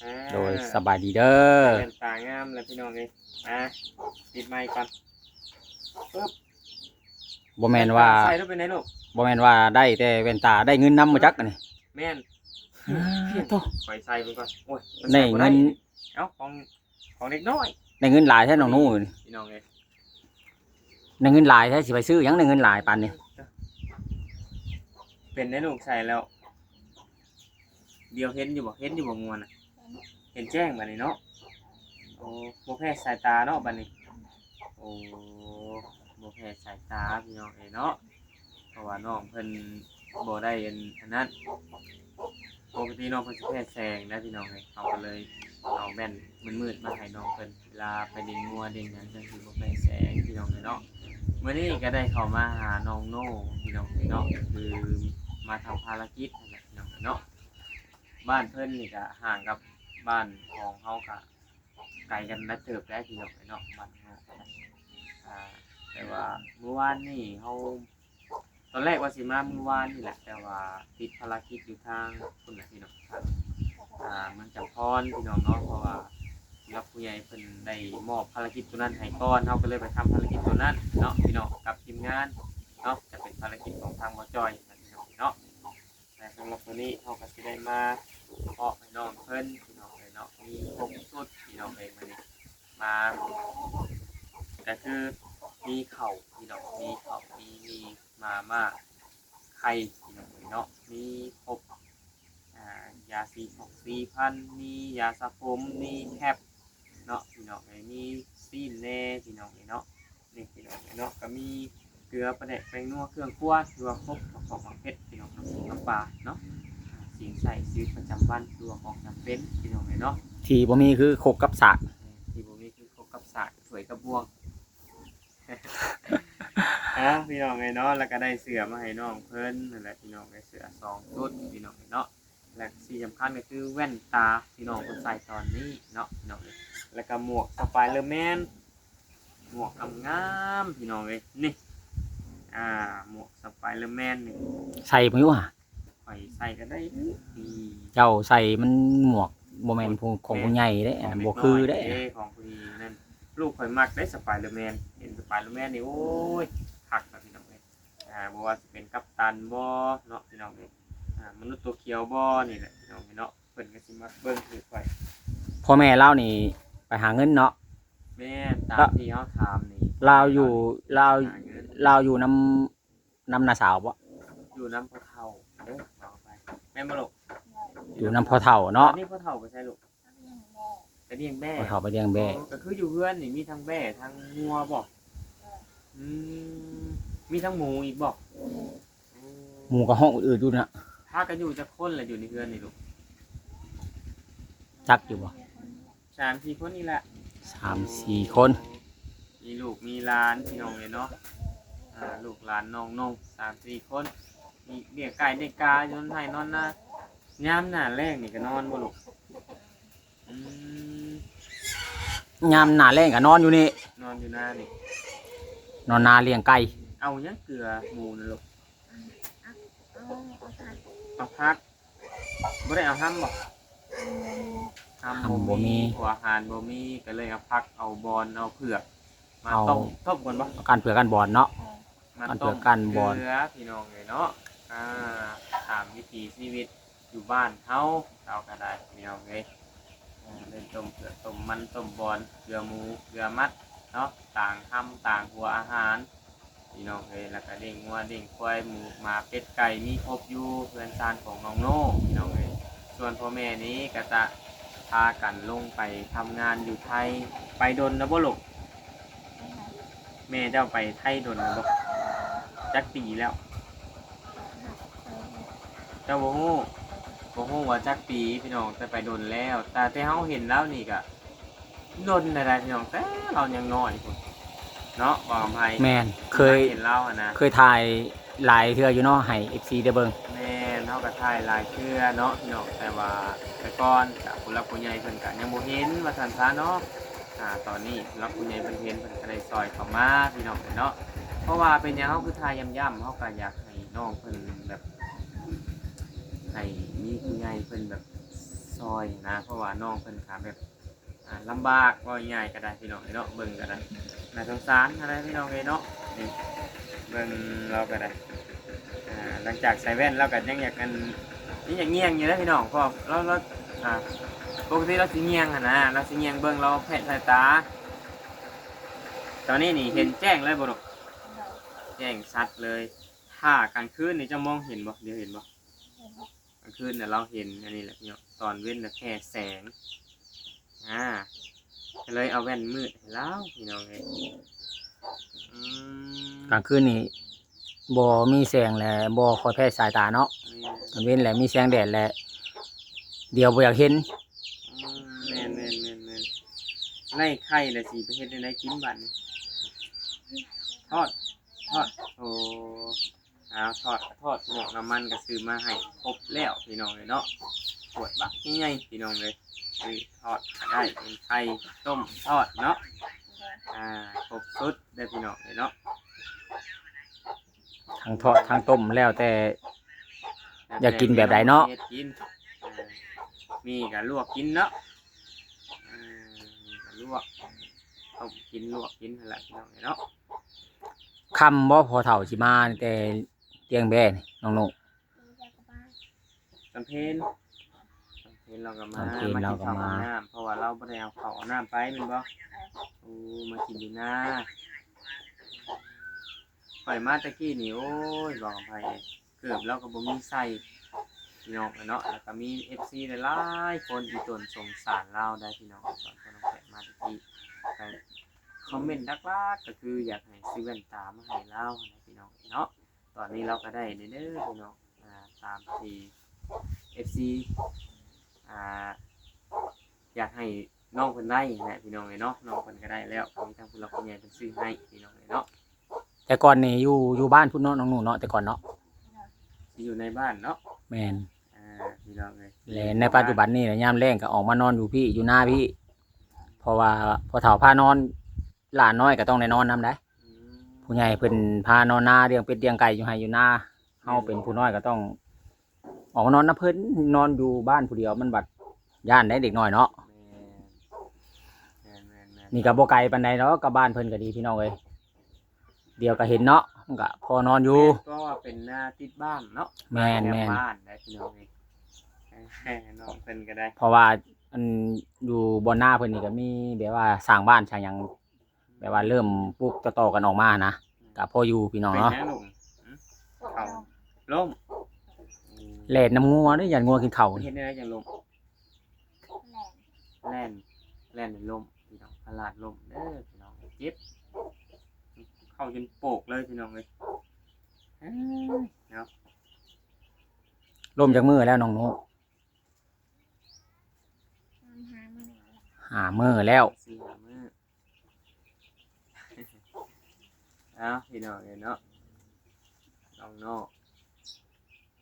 ອ່າ ໂດຍ ສະບາຍດີເດີ. ແວ່ນຕາງາມແລ້ວພີ່ນ້ອງເອີຍ. ມາ ຕິດໄມກ່ອນ. ປຶບ ບໍ່ແມ່ນວ່າ ແວ່ນຕາໃສ່ແລ້ວເປັນໄດລູກ? ບໍ່ແມ່ນວ່າໄດ້ແຕ່ແວ່ນຕາ ໄດ້ເງິນນຳບໍ່ຈັກອັນນີ້. ແມ່ນ. ໂອ້ ຂ້ອຍໃສ່ເບິ່ງກ່ອນ. ໂອ້ຍ ໄດ້ເງິນ. ເອົ້າ ຂອງ ຂອງເດັກນ້ອຍ ໄດ້ເງິນຫຼາຍແທ້ນ້ອງໜູນີ້ ພີ່ນ້ອງເອີຍ. ໄດ້ເງິນຫຼາຍແທ້ ຊິໄປຊື້ຫຍັງ ໄດ້ເງິນຫຼາຍປານນີ້. ເປັນໄດລູກ ໃສ່ແລ້ວ ດຽວເຫັນຢູ່ບໍ່? ເຫັນຢູ່ບໍ່ງົວນະ? ເຫັນແຈ້ງບາດນີ້ເນາະ. ໂອ້ ບໍ່ແພ້ສາຍຕາເນາະບາດນີ້. ໂອ້ ບໍ່ແພ້ສາຍຕາພີ່ນ້ອງເອີຍເນາະ. ເພາະວ່ານ້ອງເພິ່ນບໍ່ໄດ້ອັນ ອັນນັ້ນ ປົກກະຕິນ້ອງເພິ່ນຊິແພ້ແສງນະພີ່ນ້ອງເອີຍ. ເຮົາກໍເລີຍເອົາແວ່ນມືດໆມາໃຫ້ນ້ອງເພິ່ນ ເວລາໄປເຫຼັ້ນງົວເຫຼັ້ນຫຍັງຈັ່ງຊິບໍ່ແພ້ແສງພີ່ນ້ອງເອີຍເນາະ. ມື້ນີ້ກໍໄດ້ເຂົ້າມາຫານ້ອງໂນພີ່ນ້ອງເອີຍເນາະ ຄືມາທຳພາລະກິດຫັ້ນແຫຼະພີ່ນ້ອງເອີຍເນາະ. ບ້ານເພິ່ນນີ້ກໍຫ່າງກັບບ້ານຂອງເຮົາກໍ ໄກກັນຫຼາຍເຕີບໄດ໋ພີ່ນ້ອງເອີຍເນາະ ບ້ານເຮົາ. ອ່າ ແຕ່ວ່າມື້ວານນີ້ເຮົາ ຕອນແລກວ່າຊິມາມື້ວານນີ້ແຫຼະ ແຕ່ວ່າຕິດພາລະກິດຢູ່ທາງພຸ້ນແຫຼະພີ່ນ້ອງ ທາງ ອ່າ ເມືອງຈຳພອນພີ່ນ້ອງເນາະ. ເພາະວ່າຜູ້ຫຼັກຜູ້ໃຫຍ່ເພິ່ນໄດ້ມອບພາລະກິດຕົວນັ້ນໃຫ້ກ່ອນ ເຮົາກໍເລີຍໄປທຳພາລະກິດຕົວນັ້ນເນາະພີ່ນ້ອງ ກັບທີມງານເນາະ. ຈະເປັນພາລະກິດຂອງທາງບໍ່ຈ່ອຍນັ້ນພີ່ນ້ອງເນາະ. ແລະ ສຳລັບມື້ນີ້ເຮົາກໍຊິໄດ້ມາມອບໃຫ້ນ້ອງເພິ່ນພີ່ນ້ອງເອີຍເນາະ ມີຄົບຊຸດພີ່ນ້ອງເອີຍ. ມື້ນີ້ມາກໍຄືມີເຂົ້າພີ່ນ້ອງ ມີເຂົ້າ ມີໝີ່ ມາມ່າ ໄຂ່ພີ່ນ້ອງເອີຍເນາະ ມີຄົບ ອ່າ ຢາສີຟອກສີຟັນ ມີຢາສະຜົມ ມີແຄັບເນາະພີ່ນ້ອງເອີຍ ມີຊີ້ນແດ່ພີ່ນ້ອງເອີຍເນາະ. ນີ້ພີ່ນ້ອງເອີຍເນາະ ກໍມີເກືອ ປາແດກ ແປ້ງນົວ ເຄື່ອງຄົວ ຖືວ່າຄົບ ຂອງໝາກເຜັດພີ່ນ້ອງ ນ້ຳຊຸບນ້ຳປາເນາະ ອ່າ ສິ່ງໃຊ້ຊີວິດປະຈຳວັນ ຫຼືວ່າຂອງຈຳເປັນພີ່ນ້ອງເອີຍເນາະ. ທີ່ບໍ່ມີຄືຄົກກັບສາກ ແມ່ນ ທີ່ບໍ່ມີຄືຄົກກັບສາກ ຖ້ວຍກັບບ່ວງ. ເອົາ ພີ່ນ້ອງເອີຍເນາະ ແລ້ວກໍໄດ້ເສື້ອມາໃຫ້ນ້ອງເພິ່ນນັ້ນແຫຼະພີ່ນ້ອງເອີຍ ເສື້ອສອງຊຸດພີ່ນ້ອງເອີຍເນາະ. ແລະ ທີ່ສຳຄັນກໍຄືແວ່ນຕາ ທີ່ນ້ອງເພິ່ນໃສ່ຕອນນີ້ເນາະ ພີ່ນ້ອງເອີຍ ແລ້ວກໍໝວກສະໄປເດີແມນ ໝວກງາມໆ ພີ່ນ້ອງເອີຍ ນີ້ ອ່າ ໝວກສະໄປເດີແມນນີ້ ໃສ່ເບິ່ງຢູ່ຫາ ຂ້ອຍໃສ່ກໍໄດ້ເດີ. ເຈົ້າໃສ່ມັນໝວກບໍ່ແມ່ນຂອງຜູ້ໃຫຍ່ເດ້ ອັນນັ້ນບໍ່ຄືເດ້ ຂອງຜູ້ນີ້ນັ້ນ ລູກຂ້ອຍມັກເດ້ ສະໄປເດີແມນ ເຫັນສະໄປເດີແມນນີ້ ໂອ້ຍ ຄັກນະ ພີ່ນ້ອງເອີຍ. ອ່າ ບໍ່ວ່າຊິເປັນກັບຕັນບໍເນາະ ພີ່ນ້ອງເອີຍ ອ່າ ມະນຸດຕົວຂຽວບໍ ນີ້ແຫຼະ ພີ່ນ້ອງເນາະ ເພິ່ນກໍຊິມັກເບິ່ງຄືຂ້ອຍ. ພໍ່ແມ່ລາວນີ້ໄປຫາເງິນເນາະ. ແມ່ນ ຕາມທີ່ເຮົາຖາມນີ້ ລາວຢູ່ ລາວ ຫາເງິນ ລາວຢູ່ນຳ ນຳນ້າສາວບໍ? ຢູ່ນຳພໍ່ເຖົ້າເດີ ເວົ້າໄປ ແມ່ນບໍ່ລູກ? ຢູ່ນຳພໍ່ເຖົ້າເນາະ. ຕອນນີ້ພໍ່ເຖົ້າໄປໃສລູກ? ໄປລ້ຽງແບ້ ພໍ່ເຖົ້າໄປລ້ຽງແບ້. ອໍ ກໍຄືຢູ່ເຮືອນນີ້ມີທັງແບ້ທັງງົວບໍ? ອືມ ມີທັງໝູອີກບໍ? ອືມ ໝູກໍຮ້ອງອືດໆຢູ່ນະ. ພາກັນຢູ່ຈັກຄົນລະ ຢູ່ໃນເຮືອນນີ້ລູກ? ຈັກຢູ່ບໍ່? ສາມສີ່ຄົນນີ້ແຫຼະ. ສາມສີ່ຄົນ ມີລູກມີຫຼານ ພີ່ນ້ອງເອີຍເນາະ. ອ່າ ລູກຫຼານນ້ອງໆ ສາມສີ່ຄົນ ມີລ້ຽງໄກ່ລ້ຽງກາ ນອນໄຮ່ນອນນາ. ຍາມໜ້າແລ້ງນີ້ກໍນອນບໍ່ລູກ? ອືມ ຍາມໜ້າແລ້ງກໍນອນຢູ່ນີ້ ນອນຢູ່ນານີ້ ນອນນາລ້ຽງໄກ່. ເອົາຫຍັງເກືອໝູນະລູກ? ເອົາ ເອົາຜັກ ເອົາຜັກ ບໍ່ໄດ້ເອົາຮຳບໍ? ຮຳບໍ່ມີ ຮຳບໍ່ມີ ຫົວອາຫານບໍ່ມີ ກໍເລີຍເອົາຜັກ ເອົາບອນ ເອົາເຜືອກມາ ເອົາ ຕົ້ມ ຕົ້ມກ່ອນບໍ? ເອົາກ້ານເຜືອກກ້ານບອນເນາະ ມາຕົ້ມ ກ້ານເຜືອກ ພີ່ນ້ອງເອີຍເນາະ. ອ່າ ຕາມວິຖີຊີວິດຢູ່ບ້ານເຮົາ ເຮົາກໍໄດ້ ພີ່ນ້ອງເອີຍ ອ່າ ໄດ້ຕົ້ມເຜືອກ ຕົ້ມມັນ ຕົ້ມບອນ ເກືອໝູ ເກືອໝັດເນາະ ຕ່າງຮຳ ຕ່າງຫົວອາຫານ ພີ່ນ້ອງເອີຍ. ແລ້ວກໍລ້ຽງງົວ ລ້ຽງຄວາຍ ໝູ ໝາ ເປັດ ໄກ່ ມີຄົບຢູ່ເຮືອນຊານຂອງນ້ອງໂນ ພີ່ນ້ອງເອີຍ. ສ່ວນພໍ່ແມ່ນີ້ກໍຈະພາກັນລົງໄປທຳງານຢູ່ໄທ. ໄປດົນແລ້ວບໍ່ລູກ? ແມ່ເຈົ້າໄປໄທດົນແລ້ວບໍ່? ຈັກປີແລ້ວ? ເຈົ້າບໍ່ຮູ້? ບໍ່ຮູ້ວ່າຈັກປີ ພີ່ນ້ອງ ແຕ່ໄປດົນແລ້ວ. ແຕ່ ແຕ່ເຮົາເຫັນລາວນີ້ກະດົນແລ້ວໄດ໋ ພີ່ນ້ອງ ແຕ່ລາວຍັງນ້ອຍພຸ້ນເນາະ ບ່າວຄຳໄພ. ແມ່ນ ເຄີຍ ເຫັນລາວຫັ້ນນະ ເຄີຍຖ່າຍຫຼາຍເທື່ອຢູ່ເນາະ ໃຫ້ເອັຟຊີໄດ້ເບິ່ງ. ແມ່ນ ເຮົາກະຖ່າຍຫຼາຍເທື່ອເນາະ ພີ່ນ້ອງ ແຕ່ວ່າແຕ່ກ່ອນກະຜູ້ຫຼັກຜູ້ໃຫຍ່ເພິ່ນກະຍັງບໍ່ເຫັນວ່າຊັ້ນຊະເນາະ. ອ່າ ຕອນນີ້ຜູ້ຫຼັກຜູ້ໃຫຍ່ເພິ່ນເຫັນ ເພິ່ນກະໄດ້ຊ່ອຍເຂົ້າມາ ພີ່ນ້ອງເອີຍເນາະ. ເພາະວ່າເປັນຫຍັງເຮົາຄືຖ່າຍຢ້ຳໆ ເຮົາກະຢາກໃຫ້ນ້ອງເພິ່ນແບບ ໃຫ້ມີຜູ້ໃຫຍ່ເພິ່ນແບບ ຊ່ອຍນະ ເພາະວ່ານ້ອງເພິ່ນກະແບບ ອ່າ ລຳບາກ ເວົ້າງ່າຍໆກໍໄດ້ພີ່ນ້ອງເອີຍເນາະ ເບິ່ງກໍໄດ້ ໜ້າສົງສານຫັ້ນແຫຼະພີ່ນ້ອງເອີຍເນາະ. ນີ້ ເບິ່ງລາວກໍໄດ້ ອ່າ ຫຼັງຈາກໃສ່ແວ່ນລາວກໍຍັງຢາກ ອັນ ຍັງຢາກຍ່ຽງຢູ່ເດ້ພີ່ນ້ອງ ເພາະວ່າລາວ ລາວ ອ່າ ປົກກະຕິລາວຊິຍ່ຽງຫັ້ນນະ ລາວຊິຍ່ຽງເບິ່ງ ລາວແພະສາຍຕາ. ຕອນນີ້ນີ້ເຫັນແຈ້ງເລີຍບໍ່ລູກ? ໂດຍ ແຈ້ງຊັດເລີຍ. ຖ້າກາງຄືນນີ້ເຈົ້າມອງເຫັນບໍ່? ດຽວເຫັນບໍ່? ເຫັນ. ກາງຄືນນະລາວເຫັນອັນນີ້ແຫຼະພີ່ນ້ອງ ຕອນເວັນນະແຜ່ແສງ ອ່າ ກໍເລີຍເອົາແວ່ນມືດໃຫ້ລາວພີ່ນ້ອງເອີຍ. ອືມ ກາງຄືນນີ້ບໍ່ມີແສງແລະບໍ່ຄ່ອຍແພ້ສາຍຕາເນາະ. ແມ່ນ. ຕອນເວັນແຫຼະມີແສງແດດແລະ ດຽວບໍ່ຢາກເຫັນ. ອືມ ແມ່ນໆໆໆ ໄລ່ໄຂ່ລະຊິໄປເຮັດແນວໃດກິນບັດນີ້? ທອດ ທອດ ໂອ້ ອ້າວ ທອດກໍທອດພີ່ນ້ອງ ນ້ຳມັນກໍຊື້ມາໃຫ້ຄົບແລ້ວພີ່ນ້ອງເອີຍເນາະ ຂວດບັກໃຫຍ່ໆ ພີ່ນ້ອງເອີຍ. ຊື້ທອດກໍໄດ້ ເປັນໄຂ່ຕົ້ມທອດເນາະ ອ່າ ຄົບຊຸດເດີພີ່ນ້ອງເອີຍເນາະ. ທັງທອດທັງຕົ້ມ ແລ້ວແຕ່ຢາກກິນແບບໃດເນາະ ເຮັດກິນ ເອີ ມີກໍລວກກິນເນາະ ເອີ ມີກໍລວກ ຕົ້ມກິນລວກກິນຫັ້ນແຫຼະພີ່ນ້ອງເອີຍເນາະ. ຄ່ຳບໍ່ພໍ່ເຖົ້າຊິມາແຕ່ຕຽງແບນີ້ນ້ອງໂນ? ຕອນເພນ ຕອນເພນລາວກໍມາ ຕອນເພນລາວກໍມາ ມາກິນເຂົ້າກິນນ້ຳ ເພາະວ່າລາວບໍ່ໄດ້ເອົາເຂົ້າເອົານ້ຳໄປແມ່ນບໍ່? ເອີ ໂອ້ ມາກິນຢູ່ນາ. ຂ້ອຍມາແຕ່ກີ້ນີ້ ໂອ້ຍ ບໍ່ອຳໄພ ເກີບລາວກໍບໍ່ມີໃສ່ພີ່ນ້ອງເອີຍເນາະ. ແລ້ວກໍມີເອັຟຊີຫຼາຍໆຄົນອີ່ຕົນສົງສານລາວໄດ໋ພີ່ນ້ອງ ຕອນພວກນ້ອງແປດມາແຕ່ກີ້ ກໍຄອມເມັນຫຼັກໆກໍຄືຢາກໃຫ້ຊື້ແວ່ນຕາມາໃຫ້ລາວຫັ້ນນະພີ່ນ້ອງເອີຍເນາະ. ຕອນນີ້ລາວກໍໄດ້ແລ້ວເດີພີ່ນ້ອງ ອ່າ ຕາມທີ່ເອັຟຊີ ອ່າ ຢາກໃຫ້ນ້ອງເພິ່ນໄດ້ຫັ້ນແຫຼະພີ່ນ້ອງເອີຍເນາະ. ນ້ອງເພິ່ນກໍໄດ້ແລ້ວ ກໍມີທາງຜູ້ຫຼັກຜູ້ໃຫຍ່ເພິ່ນຊື້ໃຫ້ພີ່ນ້ອງເອີຍເນາະ. ແຕ່ກ່ອນນີ້ຢູ່ ຢູ່ບ້ານພຸ້ນເນາະນ້ອງໜູເນາະ ແຕ່ກ່ອນເນາະ ຢູ່ໃນບ້ານເນາະ. ແມ່ນ ອ່າ ພີ່ນ້ອງເອີຍ ແລະໃນປັດຈຸບັນນີ້ນະ ຍາມແລ້ງກໍອອກມານອນຢູ່ພີ້ ຢູ່ນາພີ້ ເພາະວ່າພໍ່ເຖົ້າພານອນ ຫຼານນ້ອຍກໍຕ້ອງໄດ້ນອນນຳໄດ໋. ອືມ ຜູ້ໃຫຍ່ເພິ່ນພານອນນາ ລ້ຽງເປັດລ້ຽງໄກ່ຢູ່ໄຮ່ຢູ່ນາ ເຮົາເປັນຜູ້ນ້ອຍກໍຕ້ອງອອກມານອນນຳເພິ່ນ ນອນຢູ່ບ້ານຜູ້ດຽວມັນບັດຢ້ານໄດ໋ເດັກນ້ອຍເນາະ. ແມ່ນ ແມ່ນໆໆ ນີ້ກໍບໍ່ໄກປານໃດດອກ ກັບບ້ານເພິ່ນກໍດີພີ່ນ້ອງເອີຍ ດຽວກໍເຫັນເນາະ ມັນກໍພໍນອນຢູ່. ແມ່ນ ເພາະວ່າເປັນນາຕິດບ້ານເນາະ ແມ່ນໆ ນາແຄມບ້ານໄດ໋ພີ່ນ້ອງເອີຍ ນ້ອງເພິ່ນກໍໄດ້ ເພາະວ່າ ອັນ ຢູ່ບ່ອນນາເພິ່ນນີ້ກໍມີແບບວ່າສ້າງບ້ານສ້າງຫຍັງ ແບບວ່າເລີ່ມປູກຕໍ່ໆກັນອອກມານະ ອືມ ກໍພໍຢູ່ພີ່ນ້ອງເນາະ. ເປັນຫຍັງລູກ? ຫື? ເຂົ້າລົ້ມ? ອືມ ແລ່ນນຳງົວເດ້ ຢ້ານງົວກິນເຂົ້າ. ເຮັດແນວໃດຈັ່ງລົ້ມ? ແລ່ນ ແລ່ນ ແລ່ນລົ້ມພີ່ນ້ອງ ພະລາດລົ້ມເດີພີ່ນ້ອງ ເຈັບ ເຂົ້າຈົນໂປກເລີຍພີ່ນ້ອງເອີຍ ເອີຍເນາະ. ລົ້ມຈັກມື້ແລ້ວນ້ອງໂນ? ຫ້າມື້ແລ້ວ ສີ່ຫ້າມື້. ເອົ້າ ພີ່ນ້ອງເອີຍເນາະ ນ້ອງໂນ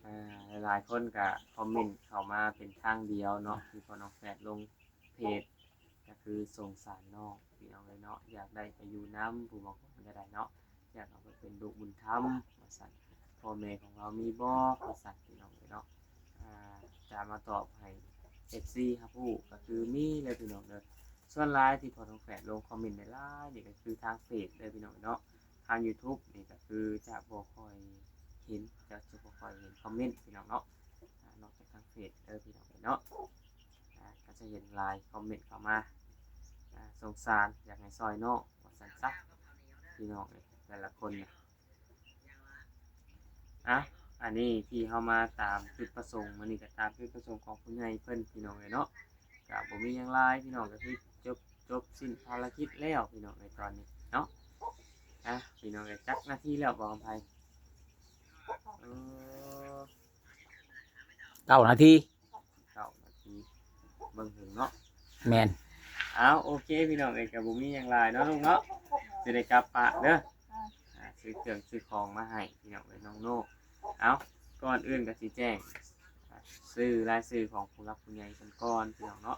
ອ່າ ຫຼາຍໆຄົນກະຄອມເມັນເຂົ້າມາເປັນທາງດຽວເນາະ ທີ່ພໍ່ນ້ອງແຟດລົງເພຈ ກໍຄືສົງສານນ້ອງ ພີ່ນ້ອງເອີຍເນາະ ຢາກໄດ້ໄປຢູ່ນຳ ຜູ້ບາງຄົນກໍໄດ້ເນາະ ຢາກເອົາໄປເປັນລູກບຸນທຳວ່າຊັ້ນ ພໍ່ແມ່ຂອງເຮົາມີບໍ່ວ່າຊັ້ນ ພີ່ນ້ອງເອີຍເນາະ. ອ່າ ຈະມາຕອບໃຫ້ເອັຟຊີຮັບຮູ້ ກໍຄືມີເລີຍພີ່ນ້ອງເດີ. ສ່ວນຫຼາຍທີ່ພໍ່ນ້ອງແຟດລົງຄອມເມັນຫຼາຍໆນີ້ ກໍຄືທາງເຟສເດີພີ່ນ້ອງເນາະ. ທາງຢູທູບນີ້ກໍຄືຈະບໍ່ຄ່ອຍເຫັນ ຈະ ຈະບໍ່ຄ່ອຍເຫັນຄອມເມັນພີ່ນ້ອງເນາະ ອ່າ ນອກຈາກທາງເຟສເດີພີ່ນ້ອງເນາະ. ອ່າ ກໍຈະເຫັນຫຼາຍຄອມເມັນເຂົ້າມາ ອ່າ ສົງສານ ຢາກໃຫ້ຊ່ອຍນ້ອງວ່າຊັ້ນຊະ ພີ່ນ້ອງເອີຍ ແຕ່ລະຄົນນະ. ອ່ະ ອັນນີ້ທີ່ເຮົາມາຕາມຈຸດປະສົງ ມື້ນີ້ກໍຕາມຈຸດປະສົງຂອງຜູ້ໃຫຍ່ເພິ່ນ ພີ່ນ້ອງເອີຍເນາະ. ກໍບໍ່ມີຫຍັງຫຼາຍ ພີ່ນ້ອງ ກໍຄືຈົບ ຈົບສິ້ນພາລະກິດແລ້ວ ພີ່ນ້ອງເອີຍ ຕອນນີ້ເນາະ. ອ່ະ ພີ່ນ້ອງເອີຍ ຈັກນາທີແລ້ວ ບໍ່ຄຳໄພ? ເອີ ເກົ້ານາທີ ເກົ້ານາທີ ເບິ່ງເຖິງເນາະ. ແມ່ນ. ເອົາ ໂອເຄ ພີ່ນ້ອງເອີຍ ກໍບໍ່ມີຫຍັງຫຼາຍເນາະ ລູກເນາະ ຊິໄດ້ກັບປະເດີ. ອ່າ ຊື້ເຄື່ອງຊື້ຂອງມາໃຫ້ ພີ່ນ້ອງເອີຍ ນ້ອງໂນ. ເອົາ ກ່ອນອື່ນກໍຊິແຈ້ງ ອ່າ ຊື່ລາຍຊື່ຂອງຜູ້ຫຼັກຜູ້ໃຫຍ່ເພິ່ນກ່ອນ ພີ່ນ້ອງເນາະ.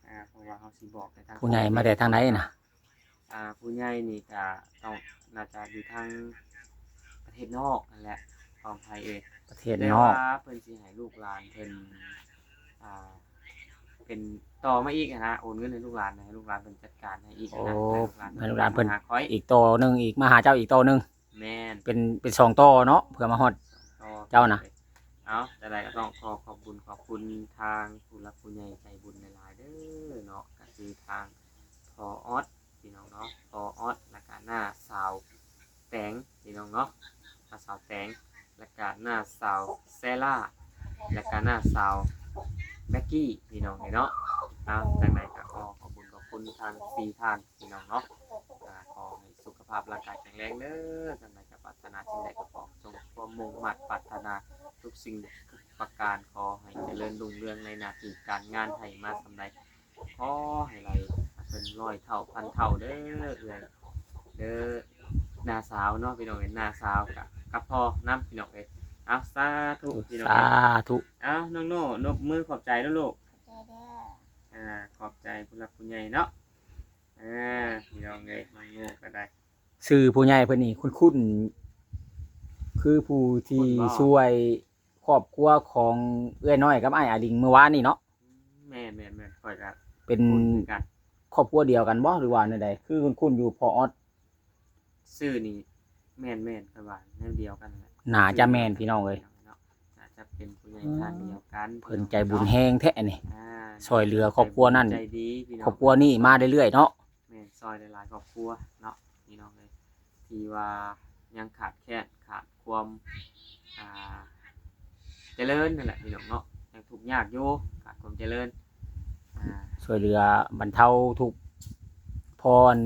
ອ່າ ເພາະວ່າເຮົາຊິບອກໃນທາງ ຜູ້ໃຫຍ່ມາແຕ່ທາງໃດນະ? ອ່າ ຜູ້ໃຫຍ່ນີ້ກະຕ້ອງ ໜ້າຈະຢູ່ທາງປະເທດນອກຫັ້ນແຫຼະ ຂອງໄທເອີຍ ປະເທດນອກ ແຕ່ວ່າເພິ່ນຊິໃຫ້ລູກຫຼານເພິ່ນ ອ່າ ເປັນຕໍ່ມາອີກຫັ້ນນະ ໂອນເງິນໃຫ້ລູກຫຼານ ໃຫ້ລູກຫຼານເພິ່ນຈັດການໃຫ້ອີກຫັ້ນນະ ໂອ້ ໃຫ້ລູກຫຼານ ໃຫ້ລູກຫຼານເພິ່ນ ມາຫາຂ້ອຍ ອີກຕໍ່ໜຶ່ງອີກ ມາຫາເຈົ້າອີກຕໍ່ໜຶ່ງ. ແມ່ນ ເປັນ ເປັນສອງຕໍ່ເນາະ ເພື່ອມາຮອດ ສອງຕໍ່ ເຈົ້ານະ. ເອົາ ຈັ່ງໃດກໍຕ້ອງຂໍຂອບບຸນຂອບຄຸນທາງຜູ້ຫຼັກຜູ້ໃຫຍ່ໃຈບຸນຫຼາຍໆເດີເນາະ ກໍຄືທາງພໍ່ອອດ ພີ່ນ້ອງເນາະ ພໍ່ອອດ ແລ້ວກະນ້າສາວແຕງ ພີ່ນ້ອງເນາະ ນ້າສາວແຕງ ແລ້ວກະນ້າສາວແຊລ່າ ແລ້ວກະນ້າສາວແບັກກີ້ ພີ່ນ້ອງເອີຍເນາະ. ເອົາ ຈັ່ງໃດກໍຂໍຂອບບຸນຂອບຄຸນທາງສີ່ທ່ານ ພີ່ນ້ອງເນາະ ກໍຂໍໃຫ້ສຸຂະພາບຮ່າງກາຍແຂງແຮງເດີ ຈັ່ງໃດກໍປາດຖະໜາສິ່ງໃດກໍຂໍສົມຄວາມມຸ່ງມາດປາດຖະໜາ ທຸກສິ່ງທຸກປະການ ຂໍໃຫ້ຈະເລີນຮຸ່ງເຮືອງໃນໜ້າທີ່ການງານ ໃຫ້ມາສ່ຳໃດ ຂໍໃຫ້ໄຫຼເປັນຮ້ອຍເທົ່າພັນເທົ່າເດີເອື້ອຍ ເດີນ້າສາວເນາະ ພີ່ນ້ອງເອີຍ ນ້າສາວກະ ກັບພໍ່ນຳ ພີ່ນ້ອງເອີຍ. ເອົາ ສາທຸ ພີ່ນ້ອງ ສາທຸ. ເອົາ ນ້ອງໂນ່ ນົບມືຂອບໃຈເດີລູກ ຂອບໃຈເດີ ອ່າ ຂອບໃຈຜູ້ຫຼັກຜູ້ໃຫຍ່ເນາະ. ອ່າ ພີ່ນ້ອງເອີຍ ນ້ອງໂນ່ກໍໄດ້ ຊື່ຜູ້ໃຫຍ່ເພິ່ນນີ້ຄຸ້ນໆ ຄືຜູ້ທີ່ ຄຸ້ນບໍ່? ຊ່ວຍຄອບຄົວຂອງເອື້ອຍນ້ອຍກັບອ້າຍອາລິງມື້ວານນີ້ເນາະ. ແມ່ນໆໆ ຂ້ອຍກໍ ເປັນ ຄຸ້ນຄືກັນ ຄອບຄົວດຽວກັນບໍ່ ຫຼືວ່າແນວໃດ? ຄືຄຸ້ນໆຢູ່ ພໍ່ອອດ ຊື່ນີ້ ແມ່ນໆ ຂ້ອຍວ່າແນວດຽວກັນແຫຼະ ໜ້າຈະແມ່ນ ພີ່ນ້ອງເອີຍ ໜ້າຈະເປັນຜູ້ໃຫຍ່ ອ່າ ທ່ານດຽວກັນ ເພິ່ນໃຈບຸນແຮງແທ້ນີ້ ອ່າ ຊ່ອຍເຫຼືອຄອບຄົວນັ້ນ ໃຈບຸນໃຈດີ ພີ່ນ້ອງ ຄອບຄົວນີ້ມາເລື້ອຍໆເນາະ. ແມ່ນ ຊ່ອຍຫຼາຍໆຄອບຄົວເນາະ ພີ່ນ້ອງເອີຍ ທີ່ວ່າຍັງຂາດແຄນ ຂາດຄວາມ ອ່າ ຈະເລີນນັ້ນແຫຼະ ພີ່ນ້ອງເນາະ ຍັງທຸກຍາກຢູ່ ຂາດຄວາມຈະເລີນ ອ່າ ຊ່ວຍເຫຼືອບັນເທົາທຸກຜ່ອນ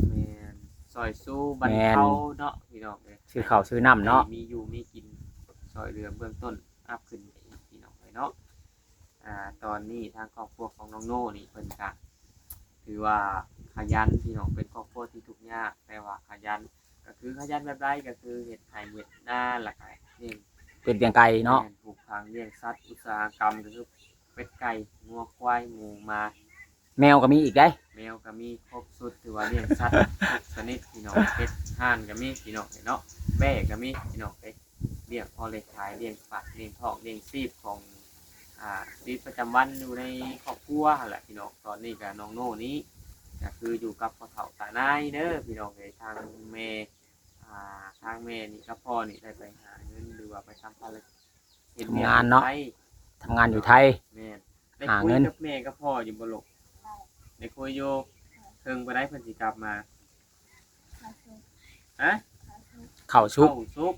ແມ່ນ ຊ່ອຍຊູບັນເທົາ ແມ່ນ ເນາະ ພີ່ນ້ອງເອີຍ ຊື້ເຂົ້າຊື້ນ້ຳເນາະ ໃຫ້ມີຢູ່ມີກິນ ຊ່ອຍເຫຼືອເບື້ອງຕົ້ນອັບຂຶ້ນໄປອີກ ພີ່ນ້ອງເອີຍເນາະ. ອ່າ ຕອນນີ້ທາງຄອບຄົວຂອງນ້ອງໂນ່ນີ້ເພິ່ນກະຖືວ່າຂະຫຍັນ ພີ່ນ້ອງ ເປັນຄອບຄົວທີ່ທຸກຍາກ ແຕ່ວ່າຂະຫຍັນ ກໍຄືຂະຫຍັນແບບໃດ ກໍຄືເຮັດໄຮ່ເຮັດນາ ແລ້ວກະລ້ຽງ ເປັດລ້ຽງໄກ່ເນາະ ແມ່ນ ປູກຝັງລ້ຽງສັດ ອຸດສາຫະກຳ ກໍຄືເປັດໄກ່ງົວຄວາຍໝູໝາ ແມວກໍມີອີກເດ້ ແມວກໍມີຄົບຊຸດ ຖືວ່າລ້ຽງສັດທຸກຊະນິດ ພີ່ນ້ອງ ເປັດ ຫ່ານກໍມີ ພີ່ນ້ອງເນາະ ແບ້ກໍມີ ພີ່ນ້ອງເອີຍ ລ້ຽງພໍໄດ້ຂາຍ ລ້ຽງປາກ ລ້ຽງທ້ອງ ລ້ຽງຊີບຂອງ ອ່າ ຊີວິດປະຈຳວັນຢູ່ໃນຄອບຄົວຫັ້ນແຫຼະ ພີ່ນ້ອງ. ຕອນນີ້ກໍນ້ອງໂນ່ນີ້ກໍຄືຢູ່ກັບພໍ່ເຖົ້າຕານາຍເດີ ພີ່ນ້ອງເອີຍ ທາງແມ່ ອ່າ ທາງແມ່ນີ້ກັບພໍ່ນີ້ໄດ້ໄປຫາເງິນ ຫຼືວ່າໄປທຳພາລະ ເຮັດວຽກ ທຳງານເນາະ ຢູ່ໄທ ທຳງານຢູ່ໄທ ແມ່ນ ໄດ້ ຫາເງິນ ຄຸຍກັບແມ່ກັບພໍ່ຢູ່ບໍ່ລູກ? ໄດ້ຄຸຍຢູ່ ເຖິງປານໃດເພິ່ນຊິກັບມາ? ຮະ? ເຂົ້າສຸກ ເຂົ້າສຸກ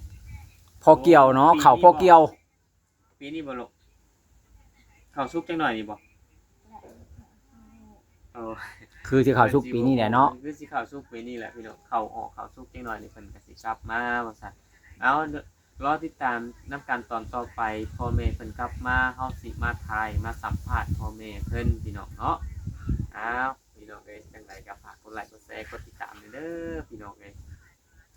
ພໍກ່ຽວເນາະ ໂອ້ ເຂົ້າພໍກ່ຽວ ປີນີ້ບໍ່ລູກ? ເຂົ້າສຸກຈັກໜ້ອຍນີ້ບໍ່? ໂອ້ ຄືຊິເຂົ້າສຸກປີນີ້ແຫຼະເນາະ ຄືຊິເຂົ້າສຸກປີນີ້ແຫຼະ ພີ່ນ້ອງ ເຂົ້າອອກເຂົ້າສຸກຈັກໜ້ອຍນີ້ ເພິ່ນກໍຊິກັບມາວ່າຊັ້ນ. ເອົາ ລໍຕິດຕາມນຳກັນຕອນຕໍ່ໄປ ພໍ່ແມ່ເພິ່ນກັບມາ ເຮົາຊິມາຖ່າຍມາສຳພາດພໍ່ແມ່ເພິ່ນ ພີ່ນ້ອງເນາະ. ອ້າວ ພີ່ນ້ອງເອີຍ ຈັ່ງໃດກໍຝາກກົດໄລກົດແຊ ກົດຕິດຕາມແດ່ເດີ ພີ່ນ້ອງເອີຍ.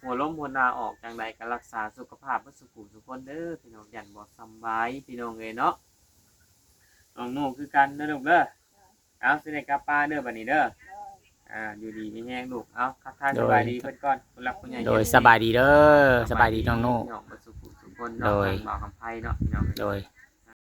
ຫົວລົມຫົວໜາອອກ ຈັ່ງໃດກໍຮັກສາສຸຂະພາບເບິດສູ່ຜູ້ສູ່ຄົນເດີ ພີ່ນ້ອງ ຢ້ານບໍ່ສຳບາຍ ພີ່ນ້ອງເອີຍເນາະ. ນ້ອງໂນ່ຄືກັນເດີລູກເດີ. ເອົາ ຊິໄດ້ກັບປ່າເດີບັດນີ້ເດີ. ອ່າ ຢູ່ດີມີແຮງລູກ. ເອົາ ທັກທາຍສະບາຍດີເພິ່ນກ່ອນ ຜູ້ຫຼັກຜູ້ໃຫຍ່ ໂດຍ ສະບາຍດີເດີ ສະບາຍດີນ້ອງໂນ່ ເບິດສູ່ຜູ້ສູ່ຄົນເນາະ ໂດຍ ທາງບ່າວຄຳໄພເນາະ ພີ່ນ້ອງ ໂດຍ.